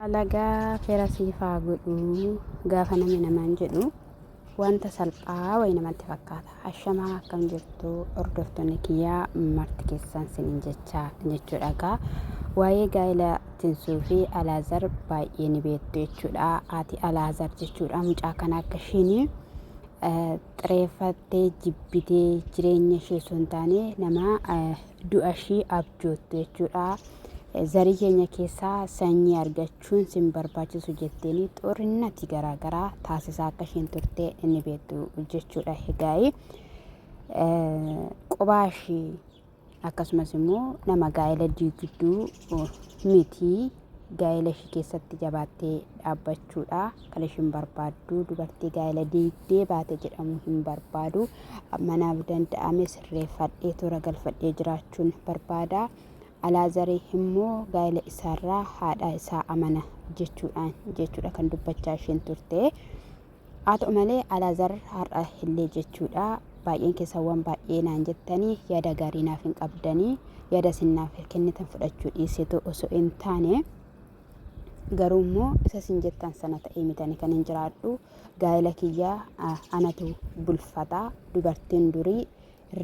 Alagaa fira siif haa godhu gaafa namni namaan jedhu wanta salphaa wayi namatti fakkaata. Ashamaa akkam jirtu hordoftoonni kiyyaa marti keessan sinin jechaa jechuudha gaa. Waa'ee gaa'ela Tinsuu fi Alaazar baay'ee ni beektu jechuudha. Haati Alaazar jechuudha mucaa kana akka ishiin xireeffattee jibbitee jireenya ishee osoo hin taane nama du'a ishii abjoottu jechuudha. Zarii keenya keessaa sanyii argachuun sin barbaachisu jetteeni xorrinnati garaagaraa taasisaa akka isheen turte inni beektu jechuudha. Egaa qobaa ishii akkasumas immoo nama gaa'ela diigduu miti gaa'ela ishii keessatti jabaattee dhaabbachuudha kan ishiin barbaaddu dubartii gaa'ela diigdee baate jedhamu hin barbaadu manaaf danda'ame sirreeffadhee toora galfadhee jiraachuun barbaada Alaazarii immoo gaa'ela isaarraa haadha isaa amana jechuudhaan jechuudha kan dubbachaa isheen turte. Haa ta'u malee Alaazar har'a illee jechuudha baay'een keessan waan baay'ee naan jettanii yaada gaarii naaf hin qabdanii yaada isin naaf kennitan fudhachuu dhiisetu osoo hin taane garuu immoo isa isin jettan sana ta'ee mitani kan hin jiraadhu gaa'ela kiyya anatu bulfata dubartiin durii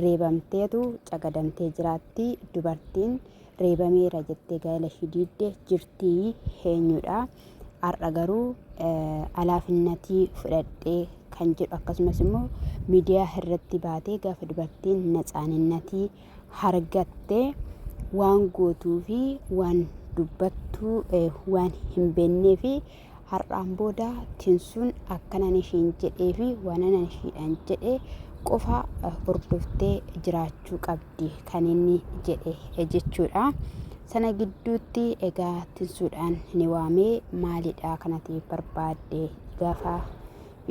reebamteetu cagadamtee jiraatti dubartiin reebameera jettee gaa'ela ishii diidde jirtii eenyudha har'a garuu alaafinnatii fudhadhee kan jedhu akkasumas immoo miidiyaa irratti baatee gaafa dubartiin natsaaninnatii hargatte waan gootuu fi waan dubbattuu waan hin beennee fi Har'aan booda Tinsuun akkanan ishiin jedhee fi waanan ishiidhaan jedhe qofa hordoftee jiraachuu qabdi kan inni jedhe jechuudha. Sana gidduutti egaa Tinsuudhaan ni waamee maalidha kanati barbaadde gaafa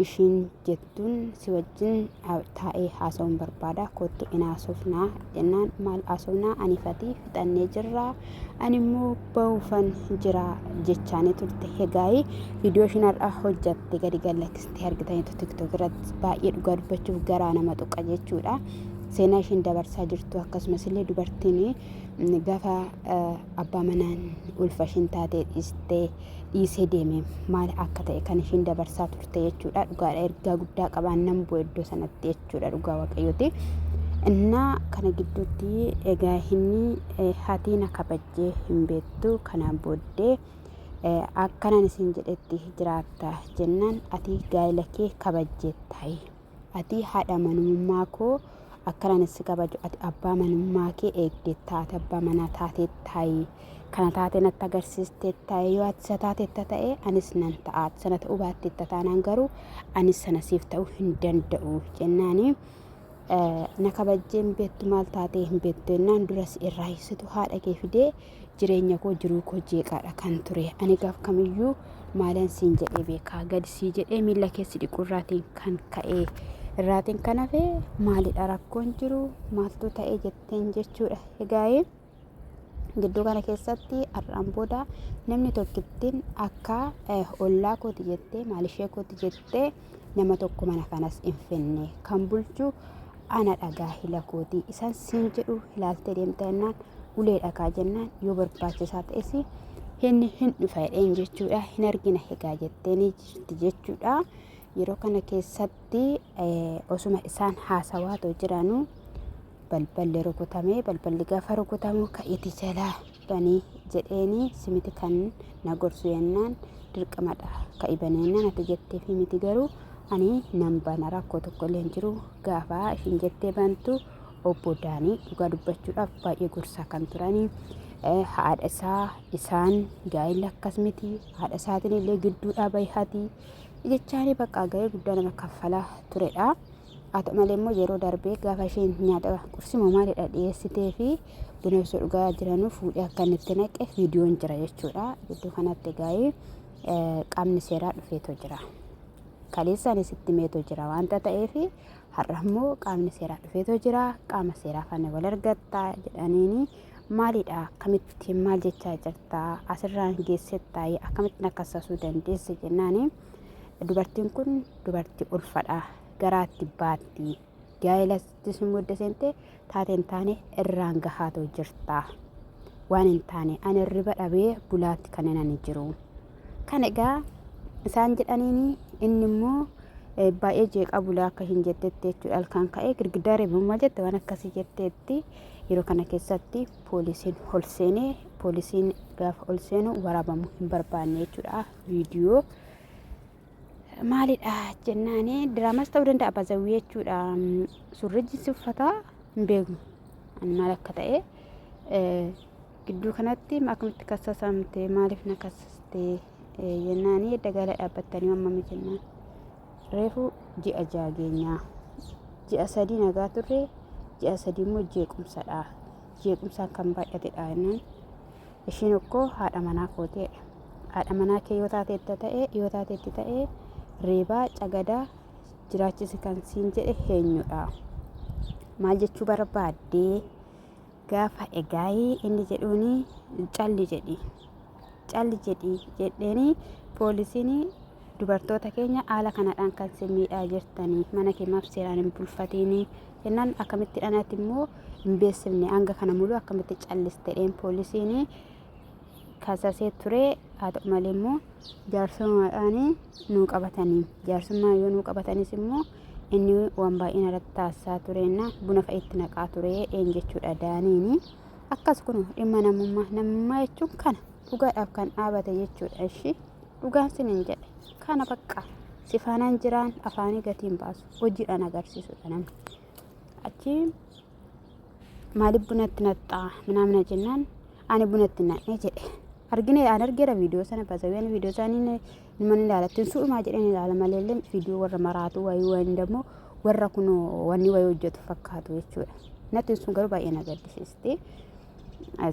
ishiin jettuun si wajjin taa'ee haasa'uun barbaada kottu in haasofnaa jennaan maal haasofnaa ani fati fixannee jirra ani immoo ba'uufan jira jechaanii turte egaa viidiyoo ishiin har'a hojjatte gadi gallakkistee argitaniitu tiktok irratti baay'ee dhugaa dubbachuuf garaa nama tuqa jechuudha seenaa ishiin dabarsaa jirtu akkasumas illee dubartiin gaafa abbaa manaan ulfa ishiin taatee dhiistee dhiisee deeme maal akka ta'e kan ishiin dabarsaa turte jechuudha. Dhugaadha ergaa guddaa qabaan nan bu'e iddoo sanatti jechuudha dhugaa waaqayyooti. Innaa kana gidduutti egaa inni hatii na kabajjee hin beektu kanaan booddee akkanan isin jedhetti jiraatta jennaan ati gaa'ela kee kabajjeettaayi. Ati haadha manummaa koo akkanan si kabaju ati abbaa manummaa kee eegdeetta ati abbaa manaa taateettaayi. Kana taatee natti agarsiisteetta yoo ati isa taateetta ta'e anis nan ta'a ati sana ta'uu baatteetta taanaan garuu anis sana siif ta'uu hin danda'u jennaani na kabajjee hin beektu maal taatee hin beektu jennaan dura si irraa hiisitu haadha kee fidee jireenya koo jiruu koo jeeqaadha kan ture ani gaaf kamiyyuu maalan siin jedhee beekaa gadi sii jedhee miilla keessi dhiqu irraatiin kan ka'ee irraatiin kan hafe maalidha rakkoon jiru maaltu ta'e jetteen jechuudha egaa Gidduu kana keessatti har'aan booda namni tokkittiin akka ollaa kooti jettee maalishee kooti jettee nama tokko mana kanas hin finne kan bulchu ana dhagaa hila kooti isan siin jedhu ilaaltee deemta jennaan ulee dhagaa jennaan yoo barbaachisaa ta'es inni hin dhufa jedheen jechuudha hin argina egaa jetteeni jirti jechuudha yeroo kana keessatti osuma isaan haasawaa too jiranuu Balballi rukutame. Balballi gaafa rukutamu ka'iti jalaa bani jedheeni si miti kan na gorsu jennaan dirqamadha ka'i bani jennaan ati jetteefi miti garuu ani nan bana rakkoo tokko illee hin jiru gaafa ishiin jettee bantu obbo Daanii dhugaa dubbachuudhaaf baay'ee gorsaa kan turani haadha isaa isaan gaa'elli akkas miti haadha isaatiin illee gidduudhaa bahi jechaanii bakka ga'ee guddaa nama kaffalaa turedha. Haa ta'u malee immoo yeroo darbee gaafa isheen nyaata qursii moo maalidha dhiyeessitee fi buna osoo dhugaa jiranuu fuudhee akka inni itti naqe viidiyoon jira jechuudha. Gidduu kanatti egaa qaamni seeraa dhufeetoo jira. Kaleessaan isitti meetoo jira waanta ta'eef har'a immoo qaamni seeraa dhufeetoo jira. Qaama seeraa faana wal argatta jedhaniini maalidha akkamittiin maal jechaa jirta asirraan geessettaa akkamittiin akkas sasuu dandeesse jennaani dubartiin kun dubartii ulfadha garaatti baatti gaa'elattis immoo edda seente taate hin taane irraan gahaatoo jirta waan hin taane ani hirriba dhabee bulaatti kan ani jiru Kan egaa isaan jedhaniin inni immoo baay'ee jeeqaa bulaa akka hin jettetti jechuudha. Halkan ka'ee girgiddaa reebamuu jette waan akkasii jetteetti. Yeroo kana keessatti poolisiin ol seenee, poolisiin gaafa ol seenu waraabamuu hin barbaanne jechuudha. Viidiyoo maalidha jennaani diraamas ta'uu danda'a bazawwii jechuudha. Surri jinsi uffataa hin beeknu ani maal akka ta'e. Gidduu kanatti akkamitti kassasamte, maaliif na kassaste jennaani, edda gaala dhaabbattanii hammami jennaan, reefu ji'a 6 geenyaa, ji'a 3 nagaa turre, ji'a 3 immoo jeequmsadha, jeequmsaan kan baay'atedha jennaan, ishiin okkoo haadha manaa kooteedha. Haadha manaa kee yoo taateetta ta'e, yoo taateetti ta'e, reebaa cagadaa jiraachisi kan siin jedhe eenyudha? Maal jechuu barbaaddee? Gaafa egaayii inni jedhuuni calli jedhi, calli jedhi jedheeni, poolisiin dubartoota keenya haala kanadhaan kan si miidhaa jirtanii mana kee maaf seeraan hin bulfatiini jennaan, akkamitti dhanatti immoo hin beeksifne, hanga kana mulu akkamitti calliste dheen poolisiin kasasee ture. Haa ta'u malee immoo jaarsummaadhaan nuu qabatanii, jaarsummaa yoo nuu qabatanis immoo inni waan baay'ee irratti taasisaa tureenna buna fa'a itti naqaa ture een jechuudha Daaniini. Akkas kun dhimma namummaa, namummaa jechuun kana dhugaadhaaf kan dhaabate jechuudha. Ishi dhugaan sin hin jedhe kana bakka si faanaan jiraan afaanii gatiin baasu hojiidhaan agarsiisudha namni. Achi maaliif bunatti naxxaa minaamina jennaan, ani bunatti naqne jedhe. Argine, an argeera viidiyoo sana basaween viidiyoo isaanii numa ilaala. Ittiin su'umaa jedheen ilaala malee illee viidiyoo warra maraatu wayii wayin immoo warra kun wanni wayii hojjetu fakkaatu jechuudha. Natti sun garuu baay'ee na gaddisiisti.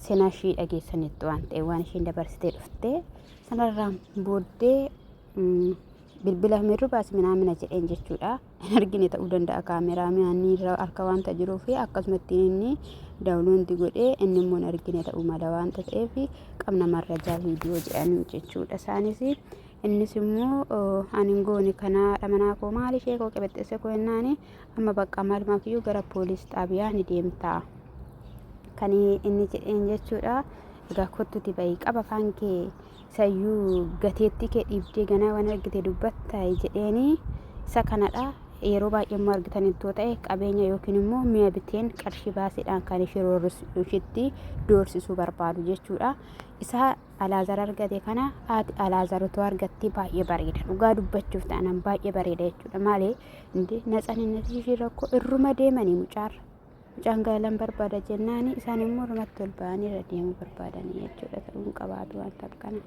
Seenaa ishii dhageessanitti waan ta'e waan ishiin dabarsitee dhufte sanarraan booddee bilbila mirru baasi minaamina jedheen jechuudha. Hin argine ta'uu danda'a, kaameraa mi'aanni irra harka waanta jiruu fi akkasumatti inni daawuloonti godhee inni immoo hin argine ta'uu mala waanta ta'eef qabna marrajaa viidiyoo jedhanii jechuudha. Isaanis innis immoo ani hin goone kana, haadha manaa koo maal ishee koo qebexxesse koo jennaani, amma bakka maalumaaf iyyuu gara poolis xaabiyaa ni deemta kan inni jedheen jechuudha. Egaa kottuti bahii qaba afaan kee isayyuu gateettii kee dhiibdee ganaa waan argite dubbatta jedheeni isa kanadha. Yeroo baay'ee immoo argitanittoo ta'e qabeenya yookiin immoo mi'a biteen qarshii baasiidhaan kan ishee ishitti doorsisuu barbaadu jechuudha. Isa Alaazar argate kana haati Alaazar otoo argattee baay'ee bareeda. Dhugaa dubbachuuf ta'anan baay'ee bareeda jechuudha. Maali natsaninati ishee rakkoo irruma deemanii mucaarra. Mucaan gaalan barbaada jennaani isaan immoo irrumatti ol ba'anii irra deemuu barbaadanii jechuudha. Ta'uun qabaatu wanta akkana.